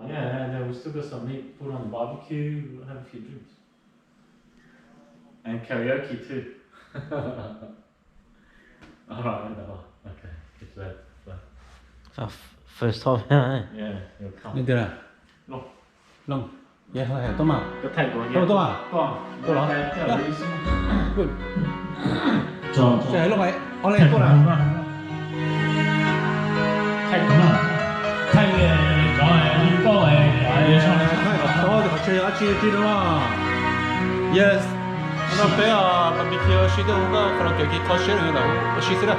Yeah, and then we still got some meat put on the barbecue. We'll have a few drinks. And karaoke too. All right, no. Okay. It's that. First time. Yeah, you'll come. Leej twg na? Looj. Yog, tuaj mas. Tuaj mas. Tuaj los. Looj, ob leeg tuaj na. Thaij kom tau tias qhov tsev yog dab tsi tib no. Yes. No peb barbecue ua si twb hu nkauj qhov los kev kis qhov siab lawm, ua si xwb na.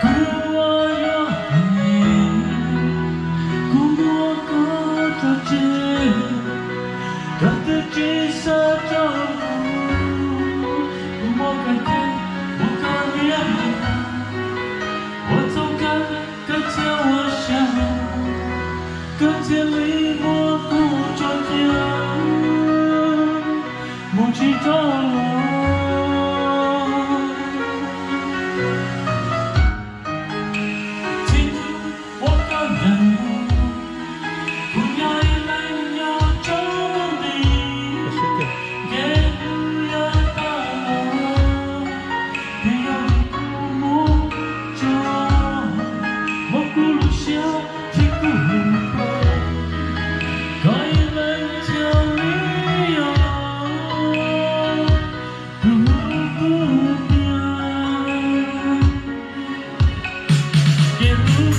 Kuv ua yog kuv muab koj tso tseg, koj twb tsis xav tso kuv, kuv muab koj cem, muab koj liab hlob, ua txhaum kawg koj thiaj ua siab, koj thiaj li muab kuv tso cia mus tsis tau los. Txij hnub uas koj ncaim kuv, kuv nyob ib leeg nyob tsaus ntuj nti, ces kuv yuav tau los, vim yog kuv muab tso, muab kuv lub siab thiab kuv lub npe, koj ib leeg thiaj li yog kuv lub ntiag. Ces hnub no kuv yuav tseem tsis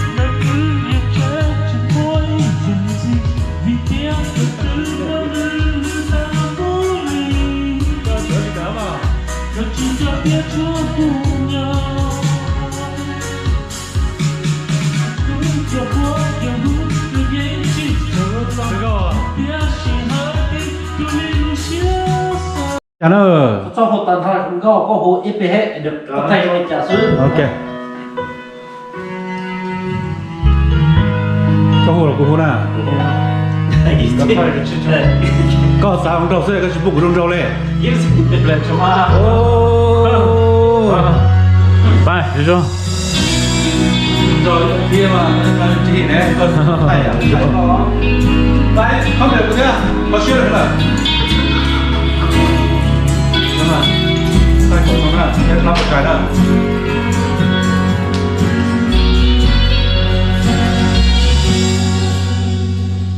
muaj ib tug ntxim, vim tias kuv twb muaj nws tag npaum li. Koj tsis nco tias tshuav kuv nyob, kuv cov quav cov hub nws yeej tsis tshua los, tiam sis hais tias kuv li lub siab xav. Cas na? Koj txhob hu tas nrho nkauj, koj hu ib pliag thiab, koj thaij zoo li cas xwb. Ok. Koj hu los kuv hu na. Koj xav ua nraug xwb koj tsis pub kuv zoo nraug li.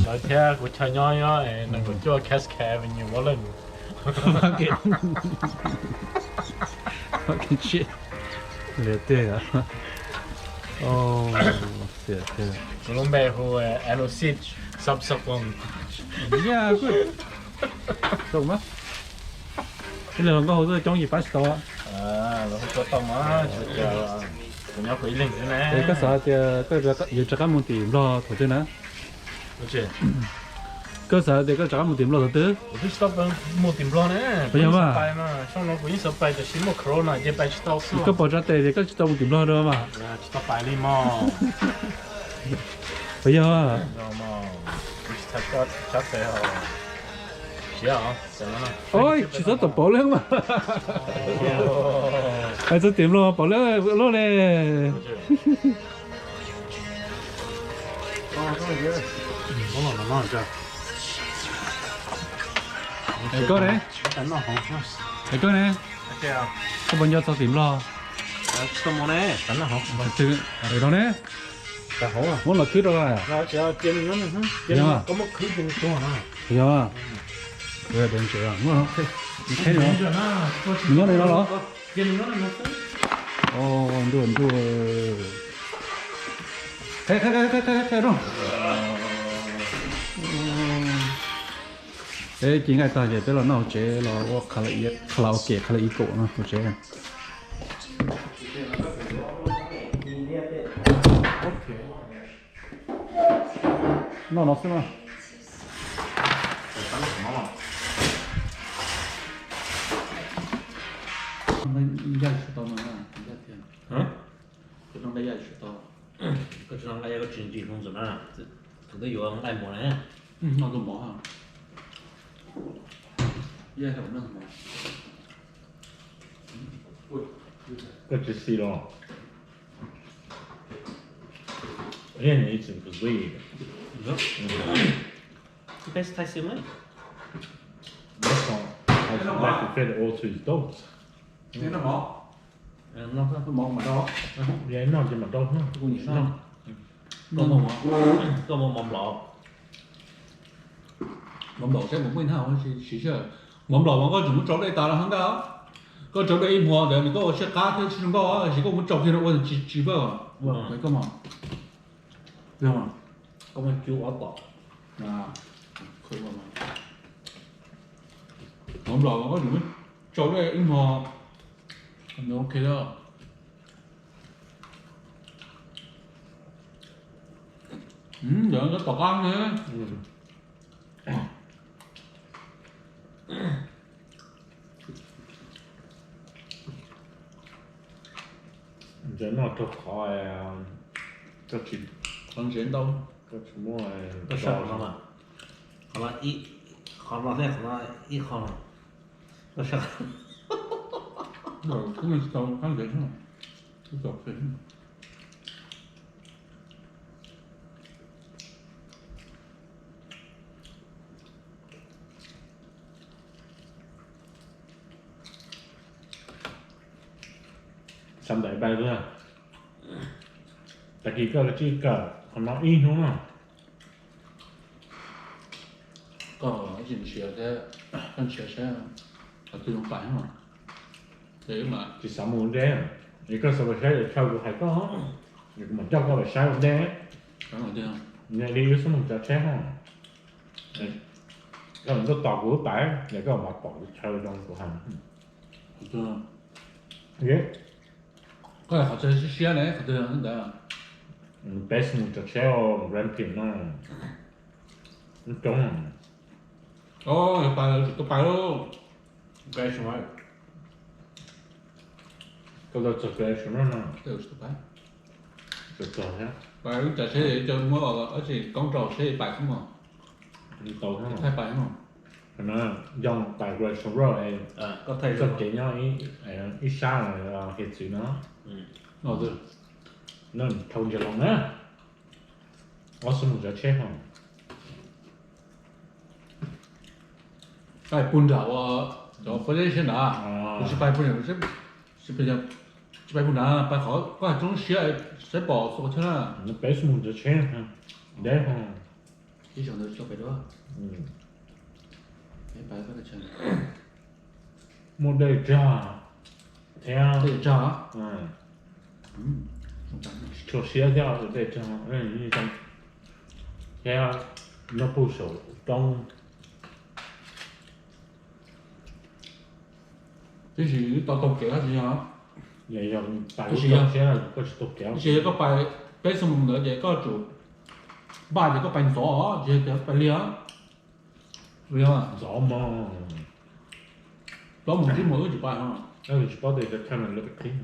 Lawv thiab kuv chaw nyob nyob nees nkaum cuaj Cascade Avenue, Woodland. Fucking shit. Liam tiag. Oh, xiam tiag. Kuv lub npe hu Anno Sij Sub Sub Long. Yeah, good. Zoo mas. Ib leeg los nkauj hauv tuaj coob yim pab tsis tau. Los hu tau mas, kuv nyob kuv ib leeg xwb na. Es koj xav tias koj yuav rov qab mus tim Nplog thaum twg na? Koj xav tias koj rov qab mus tim Nplog thaum twg? Kuv twb tsis tau mus tim Nplog ne. Puas yog mas? Xyoo no kuv yeej xav pais tiam sis muaj corona ces pais tsis tau xwb. Koj pom tsa tes tias koj tsis tau mus tim Nplog rau mas. Tsis tau pais li mog. Puas yog? Oi, tsis txhob tom Pov Leej mas. Hais txog tim Nplog Pov Leej loj li. Es koj ne? Es koj ne? Koj puas nco txog tim Nplog? Tsis tau mus ne. Twg no ne? Muab los khwb rau. Yog, yog, nws nyob li no los? Ntuj, ntuj. Qhia, qhia, qhia, qhia, qhia no. Peb ci nqaij tag ces peb los noj hauv tsev los ua karaoke, karaoke, karaoke no hauv tsev. Noj no xwb no. Ncaj tsis tau no, ncaj tiag. Koj tsis noj nqaij, koj tsis noj nqaij, koj tsis nqis hlo ntxim na. Kuv twb yuav nqaij mov na. Noj tus mov. Koj tsis xis los? Yeah, you need some for Lee. Yep. Mm. You guys taste it, mate? That's all. I just like to fit it all to his dogs. Noj mov. Noj mov mas rau. Yeah, noj ces mam rau. Koj muab mov, koj muab mov nplaum. Mov nplaum saib puas muaj ib hnab siv sij hawm. Mov nplaum mas koj tseem muab tsau dej tas los hab ntag. Koj tsau dej ib hmo ntawd nws koj ua siab qab thiab tsis zoo nkauj, tab sis koj muab tsau kiag no ua tsis tsis pab. Koj mas, koj muab cub ob tom. Mov nplaum mas koj tseem muab tsau dej ib hmo, nws ok lawm. Ntawd tom qab ne. Ntawd noj rau qhov koj tsis, qhov ntsev ntau, koj tsis muaj, koj sab qhov no, qhov no ib, qhov no thiab qhov no ib qho. Koj sab, kuv tsis tau qab ntsev xwb, kuv tau phem. Xav ntawm pais, tag kis koj tsis kawm qhov no ib hnub no. Koj tsis nrhiav thiab, koj nrhiav saib qhov twg zoo pais no. Tsis xav mus ua ntej, es koj xav pais saib chaw kuv hais koj, es kuv mam coj koj pais saib ua ntej. Li wb xub mus tsav tsheb hos, koj tuaj tos kuv lub pais, es koj mam pom chaw zoo kuv hais. Koj qhov chaw siab siab ne, qhov twg ntawd? Peb xub mus tsav tsheb Grampians no, coob. Yog pais lawv tseem tuaj pais lauj. Koj tau txog Grampians no no. Pais lub tsav tsheb, cov muab dab tsi koob rau seb pais xwb mog. Tau, thaij pais mog. Yog pais Grampians Road, koj thaij txoj kev nyob ib sab hiav txwv no. No dhau ntsia los na. Ob xub mus tsav tsheb ho. Pais puag nram ua cov pab deb siab nrad, kuv tsis pais puag nram, tsis pais puag nrad, pais qhov koj hais roob siab saib pom txhua qhov chaw na. Peb xub mus tsav tsheb deb ho. Ib zaug ntawd tsis tau pais dua. Muaj dej tsag thiab, dej tsag, tsis tshua siab thiab, dej tsag thiab nyob puag saum roob. Tab sis tau taug kev dab tsi yog, yog pais lub roob siab koj tsis taug kev, tab sis yog koj pais peb xuab moos ntawd ces koj tsum npaj tias koj pais ntxov, tsis yog tias pais liag. Ntxov mog, plaub moos tsib moos wb tsis pais no, tsis paub tias cov chaw no lawv pais qhib.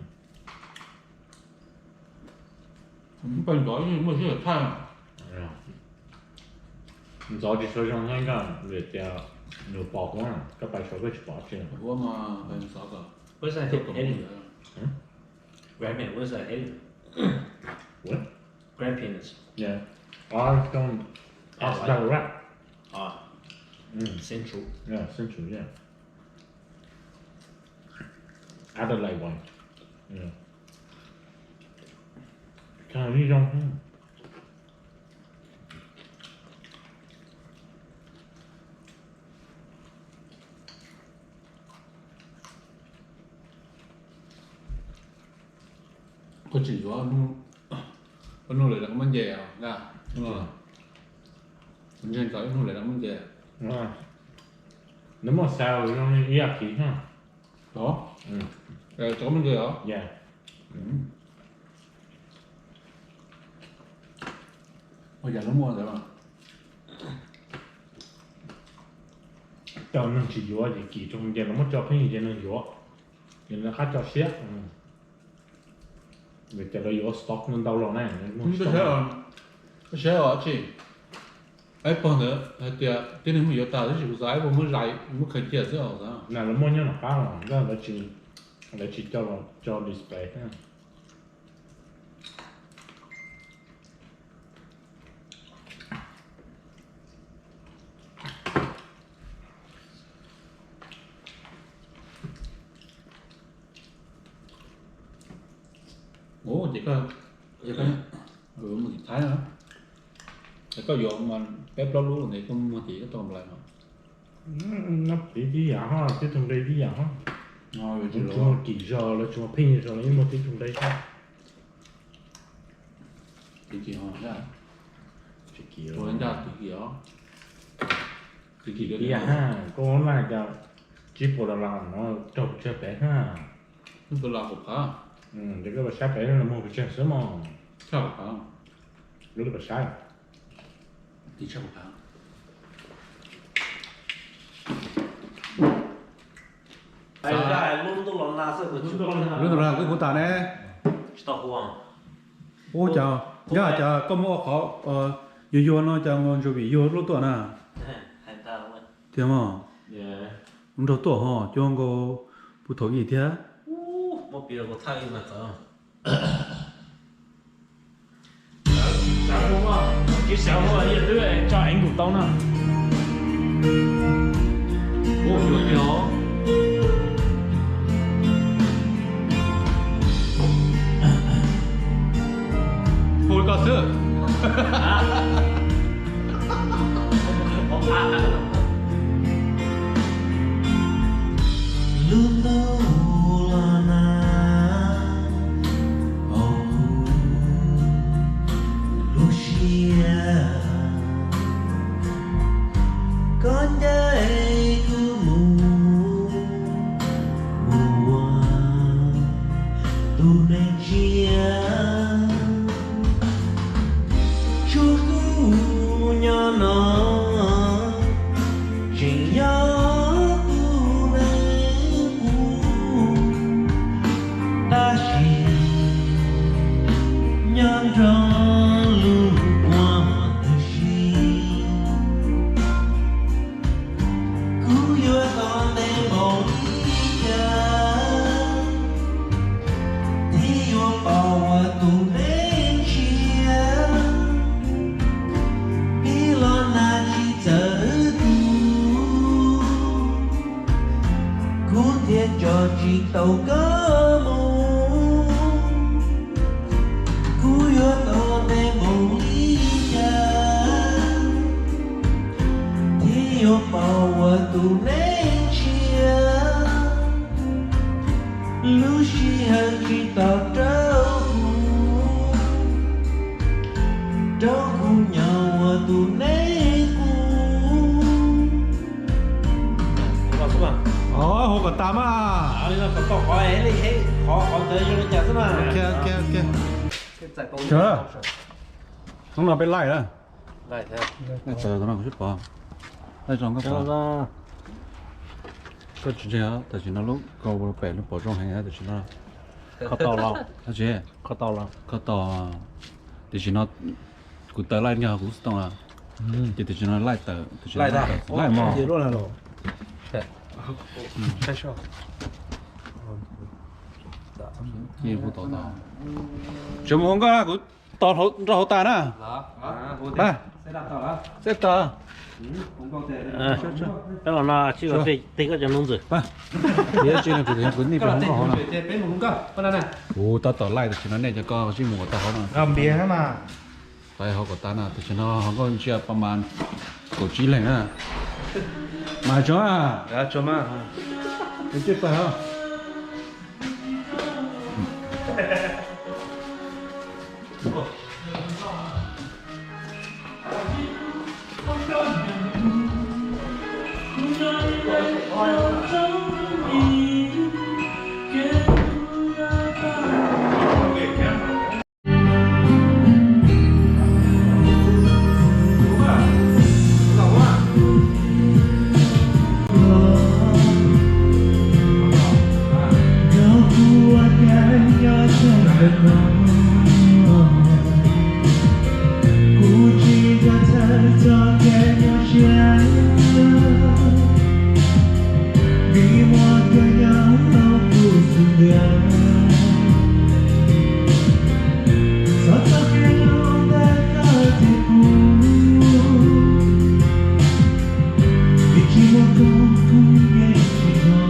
Pais ntxov muaj sij hawm thaij. Ntxov tsis tshua zoo thiab, vim tias nws pos huab, koj pais saud koj tsis pom tsi. Huab mas pais ntxov kom. Where's that heading? Hmm? Grampians, where's that heading? What? Grampians. Yeah. Or from, or like, Ballarat. Ah. Mm. Central. Yeah, Central, yeah. Adelaide way. Yeah. Kind of, you don't, hmm. Koj tseem yuav hnub lawv rov qab muab nce os, ntseeg txog ib hnub lawv rov qab muab nce. Nws muaj xaus zoo li ib as thiv na. Rov qab muab nce os. Ua cas lawv muaj ntawd mas cov neeg tsis yuav ces kis rau nce los muab tso pheej ces neeg yuav, ces nws rov qab tso siab. Vim tias lawv yuav stock ntau los ne. Koj saib os tsi, ib pog ntawd hais tias tib neeg muaj yuav tas tab sis kuv xav ib pog muab zais muab khaws cia xwb os. Na lawv muaj nyob nram qab los, lawv tsis coj los tso display. Ua ces koj, mus tim Thaib na, es koj yuav mas peb plaub lub ne, koj muag ces koj tau nplai no. Noj piv tib yam ho, tib tug nqi tib yam ho. Tsis muag kim zog los tsis muag pheej zog los yeej muag tib tug nqi xwb. Tib yam, koj muab naj cas tsib puas dollar no raug pes tsawg pem na? Ces koj los saib pem no muag pes tsawg xwb mog. Lub pes saib. Lub ntu na twb huv tas ne. Ua cas, yog cas koj muab ua qhov yuag yuag no cas nkaus ntsuas vim yuag lub tuaj na. Tiag mog. Nraug tuaj ho cuag nkaus puv thaum ib thiab. Tsis xav ua, tsis xav ua, yog twb tso angle tau na. Hu koj xwb. Lub ntuj los nag hauv kuv lub siab, koj ncaim kuv mus mus ua tus neeg tshiab. Tshuav kuv nyob no tseem yog kuv neeg qub, tab sis nyob nrog lub ua twb si. Kuv yuav tau ntev npaum li cas thiaj yuav pom ua tus neeg tshiab? Pib los nag tsis txawv kuv, kuv thiaj tso tsis tau koj mus. Kuv yuav tau ntev npaum li cas thiaj yuav pom ua tus neeg tshiab? Lub sij hawm tsis tos rau kuv, rau kuv nyob ua tus neeg qub. Hu kom tas mas. Hnub no peb laij na. Laij tawm no kuv sib pom. Laij tso koj pom. Koj tsis ntseeg, tam sim no lub kau pem lub pom zoo heev tam sim no. Kho tau los? Kho tau los? Kho tau. Tam sim no kuv tawm laij nyob kuv xov tooj na. Ces tam sim no laij tawm, tam sim no laij mog. Tsis mus hu nkauj na, kuv tos nrog hauv tas na. Xeb tas. Peb los no tsis ua tej koj cov nuv ntxwm. Kuv nej peb hauv no. Kuv tab tom laij tam sim no nej cov koj sib mus kom tau hauv no. Peb hauv kom tas na, tam sim no hauv nkauj ntsia pas mas kaum tsib leeg na. Mas tso, tso mas. Kuv tsis nco txog txoj kev nyuaj siab, vim muaj koj nyob hauv kuv xub ntiag. Txhob txoj kev hlub ntawm koj thiab kuv, vim tsis muaj koj kuv yeej tsis zoo.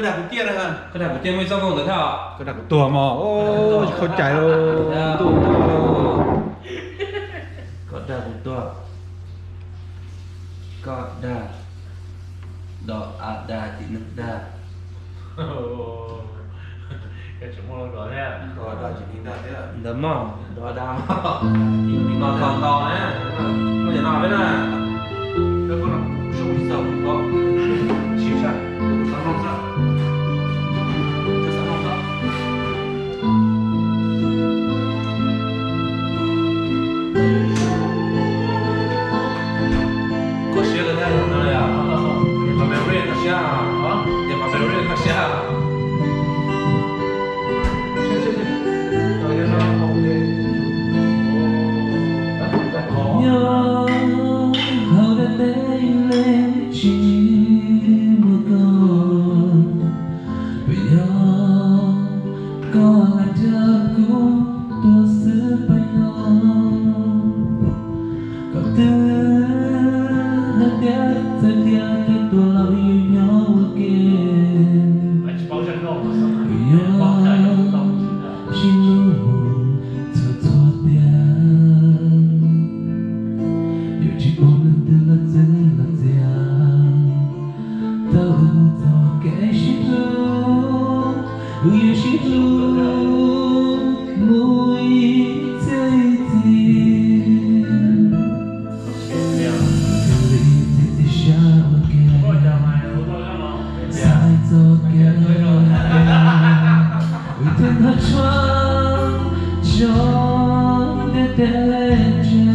Dag kuv tiag na. Koj dag kuv tiag muaj ib txoj nkauj ntawd thiab. Koj dag kuv tuag mog, tsis qhov cais. Koj dag kuv tuag. Koj dag, do a dag, cim neeg dag. Ntawd mog, do dag mog. Ntau ntau na, koj cov no peb na. Koj siab lawm thiab no, niam qhov pes rib koj siab, niam qhov pes rib koj siab. Nyob hauv dab teb le tsis muaj koj, vim yog koj lam thiab kuv tuag xwb pab nyob. Koj twb hais tias txawm tias koj tuag los yuav nyob ua ke. Yog sib hlub txhua txhua tiam, yuav tsis pom leej twg los txwv los txiav tau wb txoj kev sib hlub. Wb yuav sib hlub mus ib txhiab ib txhis, ib txhis txhis sab ua ke, txhais txoj kev ua ke. Wb thiaj nrog tshuab tso ntiaj teb ntse,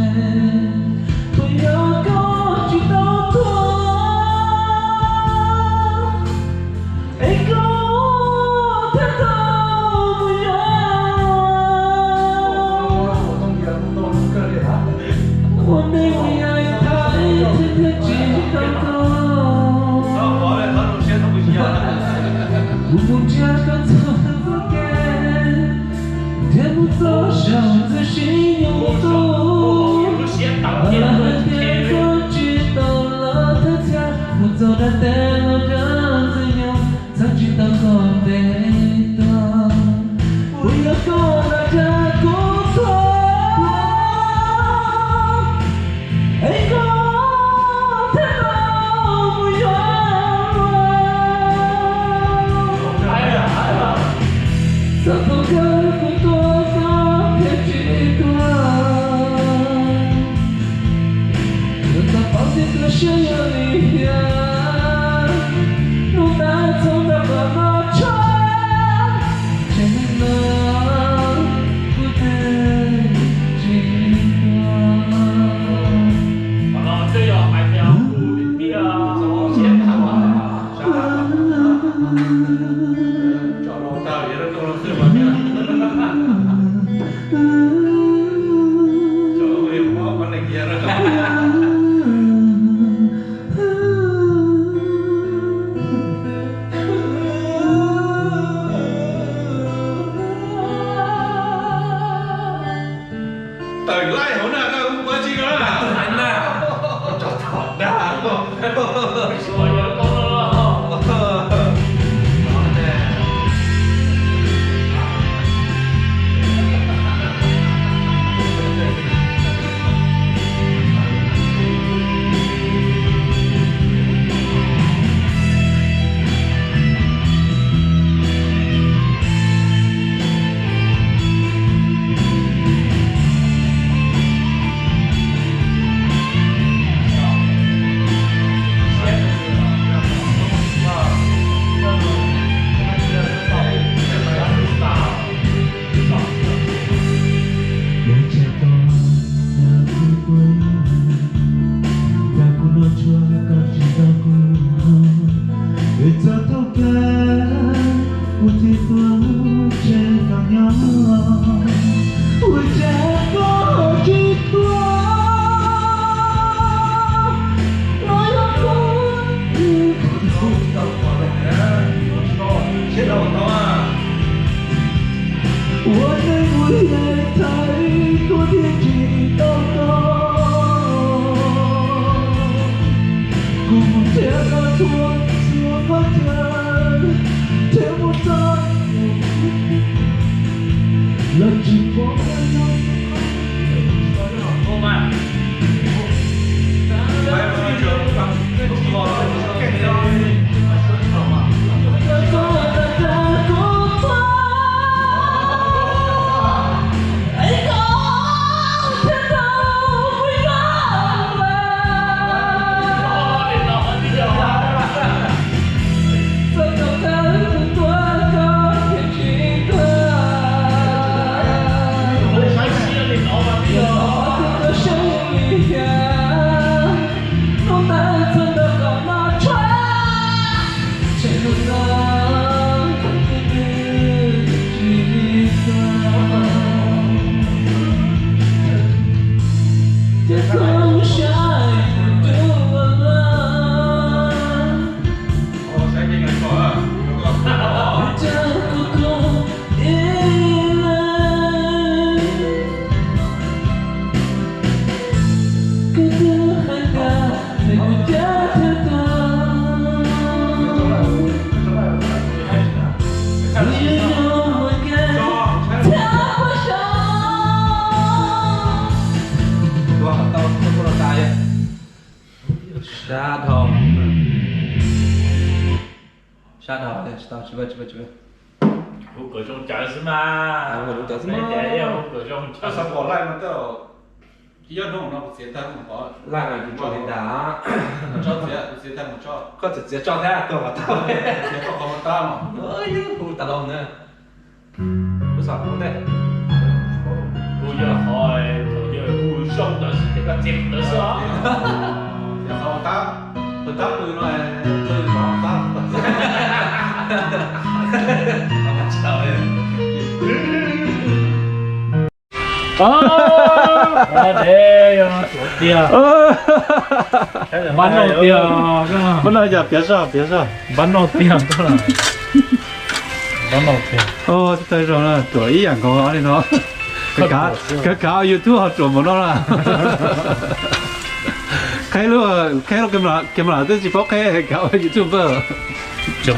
puas yog koj tsis tau tuag, es koj thiaj tau mus yuav ua neeg ua yaig thaum ub thiaj thiaj tsis tau koj. Kuv mus nrhiav koj txog tus txoj kev, nrhiav mus txog saum ntxwg sib nyob tus, los hais tias koj tsis tau los thawj txhia, mus txog dab teb los dab ntxwg nyoog, txheeb tsis tau koj ntev tuag. Puas yog koj lam dag kuv tuag, es koj thiaj tau mus yuav luag. Txog thaum kawg kuv tuag koj thiaj tsis tuag. Kuv tau paub tias koj siab yog li hiam, hnub ntawd txhob ntau kom no tshuav, tseem neeg no kuv twb tsis tuag. Tawm laij hauv na, koj ua tsi ko na? Hais na, tso thov dag. Ua cas koj dag kuv tuag ib leeg, dag kuv noj tshuaj koj tsis tau kuv noj, es txog thaum kawg kuv thiaj tuag tseg koj nyob. Ua cas koj tsis tuag, los yog kuv ua neeg ua yaig thaum ub kuv thiaj tsis tau koj. Kuv mus nrhiav koj txhua txhua qhov chaw, Sab dhau. Sab dhau, tsis tau, tsis ua, tsis ua, tsis ua. Hu kom zoo cawv xwb mas. Hu kom zoo cawv xwb mas. Hu kom zoo cawv. Xav pom laij no tej zaum ib ob hnub no kuv txiav tag kuv qhov. Laij no tsis tso li ntag. Tso txiav, kuv txiav tag kuv tso. Koj txiav txiav tso thiab tuag kom tau. Txiav koj qhov mus tab no. Hu tas los na. Kuv xav hu tej. Hu yog qhov thaum yog hu zoo ntawd xwb ces koj txiav ntawd xwb os. Txiav qhov mus tab, tus tab pw no, pw qhov mus tab. Npab noj tiag, npab noj tiag, piav zoj, piav zoj. Npab noj tiag, npab noj tiag. Tib tag zoo na, ruam ib yam nkaus li no. Kav kav YouTube ho ruam npaum no na. Qheb lub, qheb lub camera twb tsis paub qheb, kav ua YouTube. Cov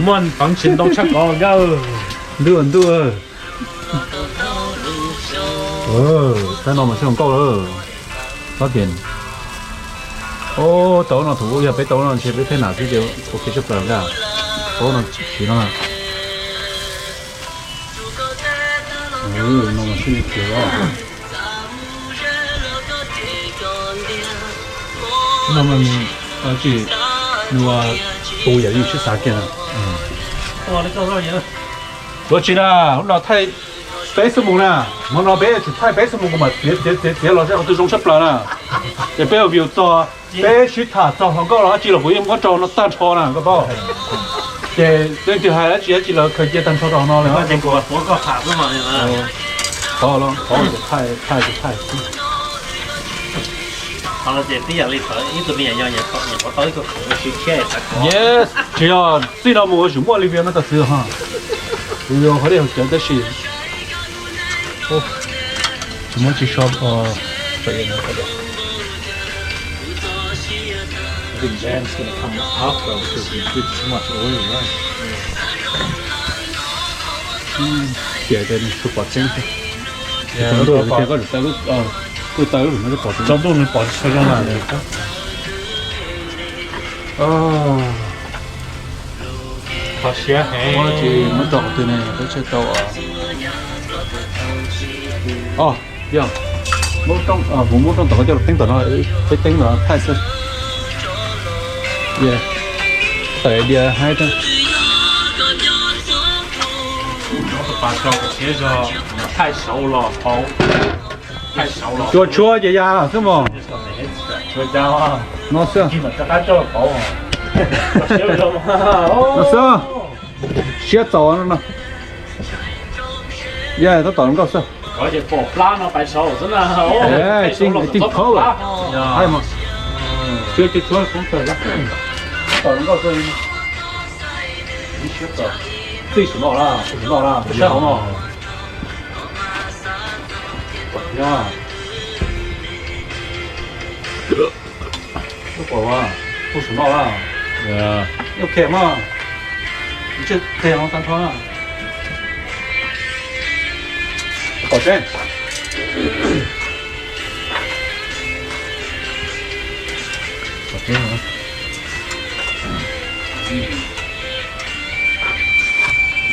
muaj feem tsis ntoo tshaj kov nkawd. Ntuj ntuj. Tab no mas xyoo nkauj lawm. Pab tias, o, tau no thaum ub yog peb tau no ntshe peb thej nam xwb ces ua ke tshaj plaws ntag. Tau no siv no. No mas xwb li tiag. No mas nws, tsis, nws ua tus yam li sib xav kiag na. Ua tsis na, hnub no thaij peb xuab moos na, hmo no peb yuav tsum thaij peb xuab moos kuv mam txiav txiav txiav txiav los saib qhov twg zoo tshaj plaws na. Ces peb ua view txog peb sib tham txog hluas nkauj los dab tsi los kuv yeej muab rau no tag nrho na koj paub. Ces leej twg hais dab tsi dab tsi los khaws cia tag nrho rau hauv no li. Qhov los qhov thaij thaij thaij. Yes, tsis yog txij no mus yuav tsum muaj li view no tam sim ha. Kuv yuav qhov dej haus cawv tab sis tsis muaj tsis so. Tiam tes nws tsuas pom tseeb xwb. Tsaus ntuj nws pom tsis tshua zoo na. Tsis muab rau qhov twg ne, peb tseg tau. O, yog, kuv muab rooj tom coj los teeb tom no, peb teeb tom no thaij xwb. Tawm diav haib thiab. Thaij saud los hauv, thaij saud los, tsuas tshuav ces ya xwb mog. No xwb. No xwb. Siab txaus no. Ya tab tom nkauj xwb. Tij khaub lawm. Siab tshuav tshuav tawm. Tab tom nkauj xwb. Txij saum no na, saum no na, saib hauv no. Lub pom, hu saum no na. Ok mas. Tseg qe hov tag nrho na. Pom tseeb. Pom tseeb no.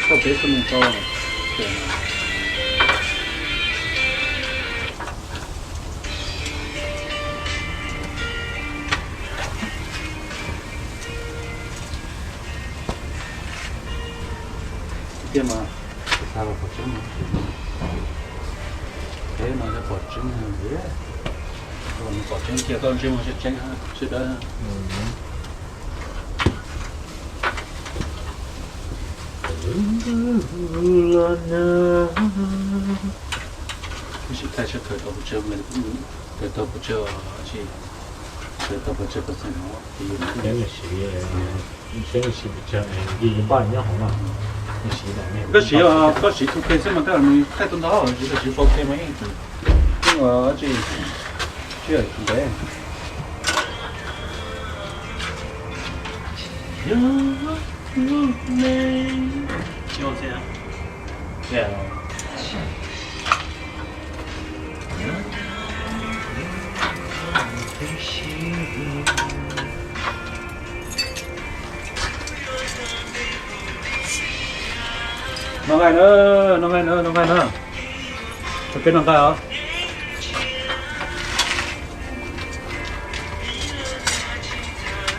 Txhob peb xub mus tau. Tiag mas, xav los pom tseeb mas, peb no yog pom tseeb, pom tseeb kiag koj ntsej muag tseeb tseeb sib dawb. Sib thaij seb khaws tau pes tsawg, khaws tau pes tsawg, khaws tau pes tsawg percent no, ces yus siv, siv pes tsawg, yus npaj nyob hauv no. Koj siv, koj siv two K xwb mas koj nws thaij tau ntau, tsis tau siv four K mas yeej, yeej ua tsis, tsis yog ntev. Noj nqaij na, noj nqaij na, noj nqaij na. Peb noj nqaij os.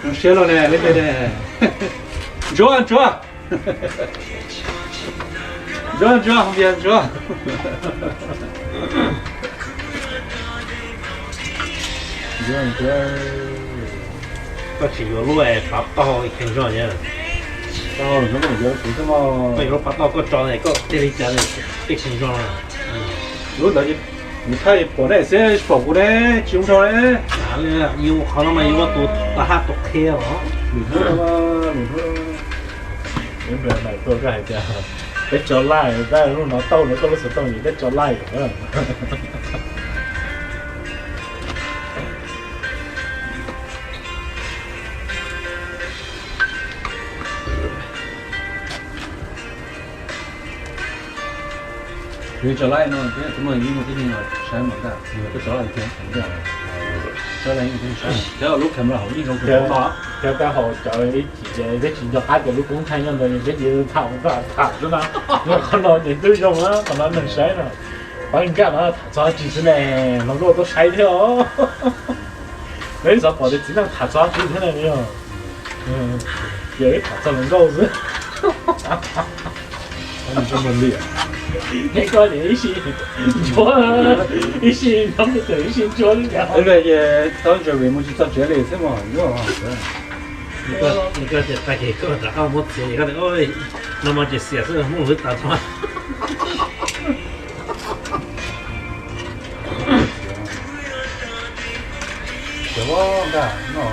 Zoo siab los ne, peb tej ne. Ntsuag, ntsuag. Ntsuag, ntsuag, Hmoob Tiag, ntsuag. Ntsuag, ntsuag. Koj tsis yuav lub pav tauj kheej zog na. Tau, no koj yuav kuv xwb mog. Koj yuav lub pav tauj koj tso ne, koj thiaj li cas tej kheej zog no. Lub ntawd nws thaij pom nej xwb, tsis pom kuv ne, tsis zoo nraug ne. Yus qhov no mas yus ua tus tau haj tus qhia os. Lwm hnub, lwm hnub. Peb nplas nais tuaj koj hais tias peb tso laij, tab lub no tauj no koj lub xov tooj yus peb tso laij. Yus tso laij no thiab, tus no yeej muaj tib neeg los saib mas ntag, yus twb tso laij thiab, tso laij yeej tib neeg saib. Thiab lub camera hauv yeej zoo kawg nkaus. Thiab tab hau cov ib chim peb tsis nco qab tias lub koob thaij nyob ntawd, peb cia li tham tham xwb na. Qhov no ces twb zoo na, qhov no neeg saib na. Pab nkaj no tham txog dab tsi xwb ne, hluas nkauj tuaj saib thiab os. Peb xav pom tias txiv neej tham txog dab tsi thiab ne yog. Yog ib tham txog hluas nkauj xwb. Neb koj ces ib sij ntsuab, ib sij nyob ib sij ntsuab li cas. Tau ntses mus tsis txog tsev li xwb mas nyuaj. Koj tias tag kis koj rov qab muab txiav, koj tias no mas ces xiam xwb, muaj hwv tas txog. Cov ntag no.